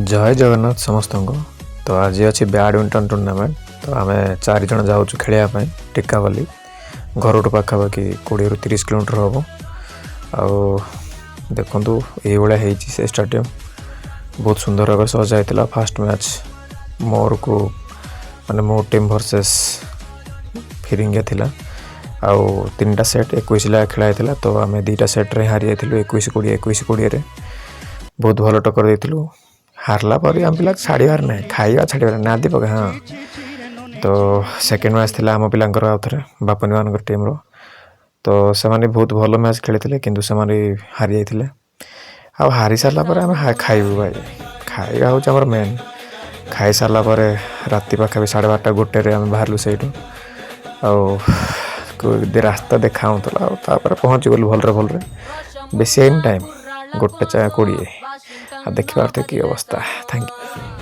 ଜୟ ଜଗନ୍ନାଥ ସମସ୍ତଙ୍କୁ। ତ ଆଜି ଅଛି ବ୍ୟାଡ଼ମିଣ୍ଟନ ଟୁର୍ଣ୍ଣାମେଣ୍ଟ। ତ ଆମେ ଚାରିଜଣ ଯାଉଛୁ ଖେଳିବା ପାଇଁ ଟିକାବାଲି। ଘରଠୁ ପାଖାପାଖି 20ରୁ 30 କିଲୋମିଟର ହେବ। ଆଉ ଦେଖନ୍ତୁ, ଏଇଭଳିଆ ହେଇଛି ସେ ଷ୍ଟାଡ଼ିୟମ୍। ବହୁତ ସୁନ୍ଦର ଭାବରେ ସଜା ହେଇଥିଲା। ଫାଷ୍ଟ ମ୍ୟାଚ୍ ମୋରକୁ ମାନେ ମୋ ଟିମ୍ ଭର୍ସେସ୍ ଫିରିଙ୍ଗିଆ ଥିଲା। ଆଉ ତିନିଟା ସେଟ୍ 21 ଲେଖା ଖେଳା ହେଇଥିଲା। ତ ଆମେ ଦୁଇଟା ସେଟ୍ରେ ହାରି ଯାଇଥିଲୁ, 21-20, 21-20ରେ। ବହୁତ ଭଲ ଟକ୍କର ଦେଇଥିଲୁ। ହାରିଲା ପରେ ଆମ ପିଲା ଛାଡ଼ିବାର ନାହିଁ, ଖାଇବା ଛାଡ଼ିବାର ନାହିଁ, ନାଦି ପକା। ହଁ, ତ ସେକେଣ୍ଡ ମ୍ୟାଚ୍ ଥିଲା ଆମ ପିଲାଙ୍କର, ଆଉ ଥରେ ବାପୁନି ମାନଙ୍କର ଟିମ୍ର। ତ ସେମାନେ ବହୁତ ଭଲ ମ୍ୟାଚ୍ ଖେଳିଥିଲେ, କିନ୍ତୁ ସେମାନେ ହାରି ଯାଇଥିଲେ। ଆଉ ହାରି ସାରିଲା ପରେ ଆମେ ଖାଇବୁ ଭାଇ। ଖାଇବା ହେଉଛି ଆମର ମେନ୍। ଖାଇସାରିଲା ପରେ ରାତି ପାଖାପାଖି 12:30, 1ରେ ଆମେ ବାହାରିଲୁ ସେଇଠୁ। ଆଉ ରାସ୍ତା ଦେଖା ହେଉଥିଲା। ଆଉ ତାପରେ ପହଞ୍ଚିଗଲୁ ଭଲରେ ଭଲରେ। ବେଶୀ ହେଇନି ଟାଇମ୍, 1:20। ଆଉ ଦେଖିପାରୁଥିବେ କି ଅବସ୍ଥା। Thank you.